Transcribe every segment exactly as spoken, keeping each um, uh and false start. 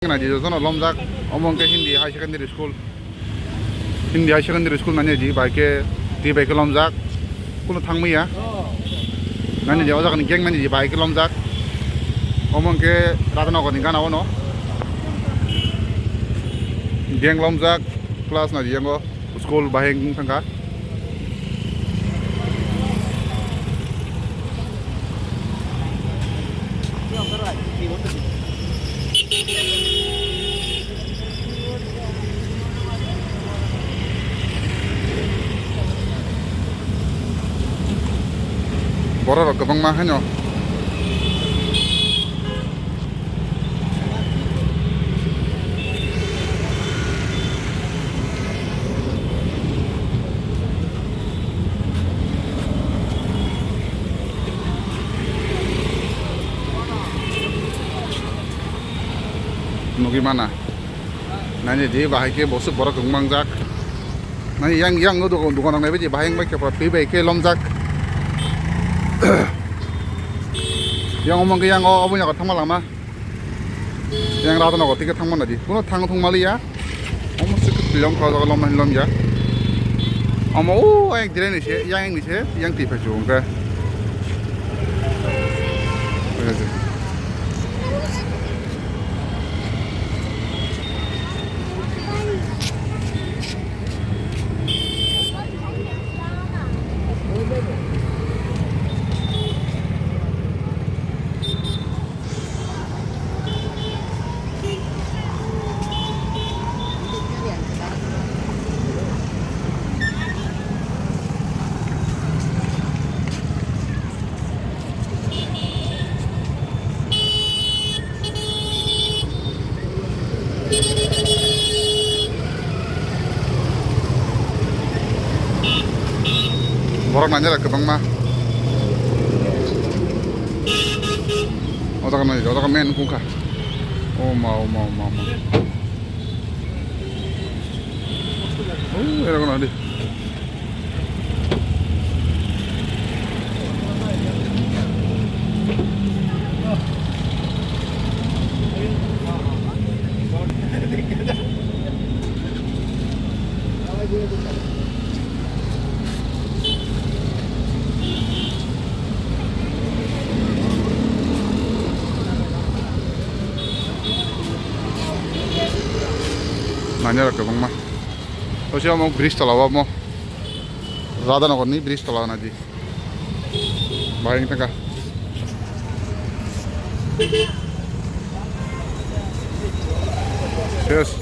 Naidi jotono lomjak, omo hwnkhe Hindi High Secondary School. Hindi High Secondary School nani di bai khe, di bai khe lomjak. Kuno thangmaya. Nani di o jagani gang nani di bai khe lomjak. Omo hwnkhe Radhanagar ni gana ono. Gang lomjak, plus naidi yango. School bahai wng thangkha. Borok rok kwbangma haino. Nugwi mana. Nani di bahai khe bosok borok kwbangma wngjak. Nai yang, yang no dokan, dokan nang nai bai di bahai wngbai khe pura twi bai khe lomjak. Yang omo khe yang o, obo yago thangma lama. Yang Radhanagar twi khe thangma nadi. Kuno thang thung maliya. Omo se khe twi lom kha jaga lom nai lom ya. Omo o yang dire ni se, yang ni se, yang twi phai chu wngkha. Borok nani rok kwbangma. O jaga nai, o jaga main wngkha. O ma, o ma, o ma, o ma. O, era kono di. Nanya rok kwbangma. Osi omo bridge tola o omo. Radhanagar ni bridge tola nadi. Bahai wng thangkha. Yes.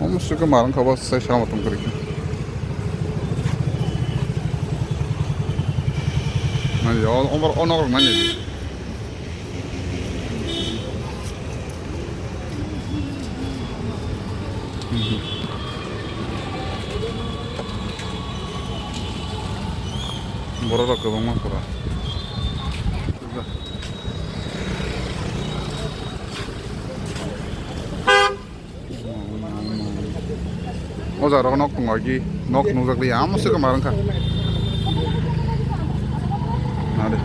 Omo suka marang kabo sai sama tong kari. Nani, o, o, o nok rok nani. Borok rok kwbangma pura. O jaga rok nok tongo, agi nok nukjak liya, amo se kwma wngkha. Nade.